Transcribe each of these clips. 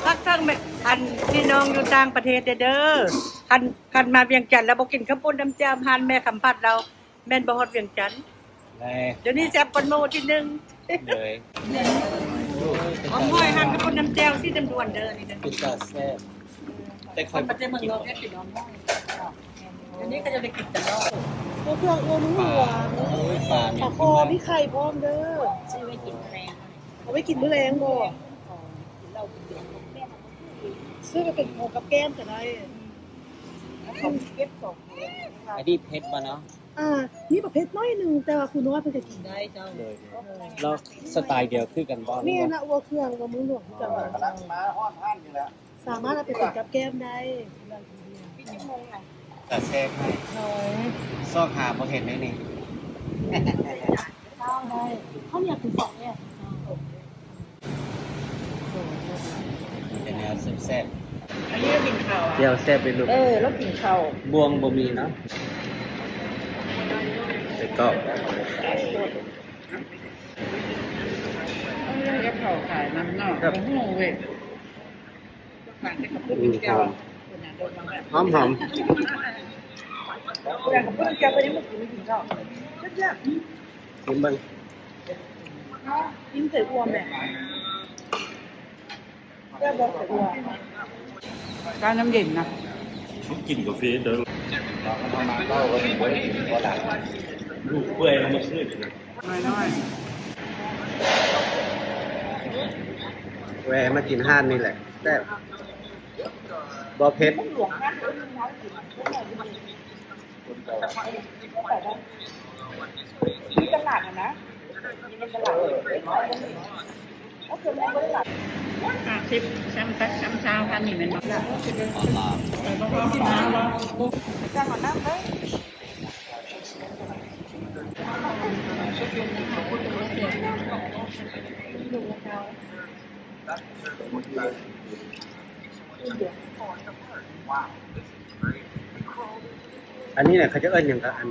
ພັກເຖິງແມ່ນ ອັນ ພີ່ນ້ອງຢູ່ຕ່າງປະເທດເດີ ຄັນ ຄັນມາວຽງຈັນແລ້ວບໍ່ກິນເຂົ້າປຸ້ນນ້ຳແຈ່ວຮ້ານແມ່ຄຳພັດລາວ ແມ່ນບໍ່ຮອດວຽງຈັນ. ດຽວນີ້ແຊບກວ່າໝູ່ທີໜຶ່ງ. ເລີຍ ຫອມຫອຍ ຮ້ານເຂົ້າປຸ້ນນ້ຳແຈ່ວສີດຳດ່ວນເດີ ນີ້ເດີ ເປັນຕາແຊບ. ແຕ່ຂ້ອຍບໍ່ໄດ້ເມືອງນອກ ກິນຫອມຫອຍ. ດຽວນີ້ເຂົາເຈົ້າໄດ້ກິນແຕ່ເຫຼົ້າ. ໂອ້ ເຄື່ອງເອື້ອນຫົວ ປາ ປາຄໍ ມີໄຂ່ພ້ອມເດີ. ຊື້ໄວ້ກິນມື້ແລງ ເອົາໄວ້ກິນມື້ແລງບໍ່? ຊື້ໄປເປັນຂອງກັບແກ້ມກໍໄດ້. ອັນນີ້ເຜັດບໍ່ເນາະ? ອ່າ ມີປະເພດໜ້ອຍໜຶ່ງ ແຕ່ວ່າຄູນ້ອຍເພິ່ນກໍກິນໄດ້ເຈົ້າ. ໂດຍ ແລ້ວສະໄຕດຽວຄືກັນບໍ່? ແມ່ນລະ ອັວເຄື່ອງ ອັວເມືອງຫຼວງຄືກັນ. ມາຮອດຮ້ານນີ້ແຫຼະ ສາມາດເອົາໄປເປັນກັບແກ້ມໄດ້. ປິດຈັກໂມງນະ? ຕາແຊບໃຫ້ ໂດຍ ຊອກຫາບໍ່ເຫັນໃນນີ້. ເຈົ້າ ໄດ້ ເຂົ້າໜຽວເປັນສອງແອບ. ເປັນແນວແຊບໆ. ອັນນີ້ລາວກິນເຂົ້າ ແຈ່ວແຊບເດ້ລູກ. ເອີ ລາວກິນເຂົ້າ. ບ່ວງບໍ່ມີເນາະ. ໃສ່ກອກ ເອີ ກັບເຂົ້າຂາຍນຳເນາະ. ບໍ່ຮູ້ເວີຍ. ອືມ ຫອມ ຫອມໆ. ກິນເບິ່ງ ກິນໃສ່ອົ່ວແມ່ ແຊບບໍ່? ໃສ່ອົ່ວ ການ້ຳເຢັນນະ. ກິນກາເຟເດີ ລູກເປື່ອຍມາຊື້. ນ້ອຍໆ ແວ່ມາກິນຮ້ານນີ້ແຫຼະ ແຊບ ບໍ່ເຜັດ. ມີຕະຫຼາດນະ ມີຕະຫຼາດ. ຫ້າສິບ ຊາມແປດ ຊາມຊາວ ອັນນີ້ແມ່ນບໍ່? ສັ່ງເອົານ້ຳເດີ. ອັນນີ້ນະ ເຂົາເຈົ້າເອີ້ນຫຍັງກະ ອັນ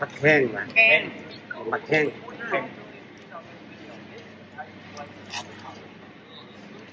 ຜັກແຂ້ງຫວາ? ແຂ້ງ ຜັກແຂ້ງ.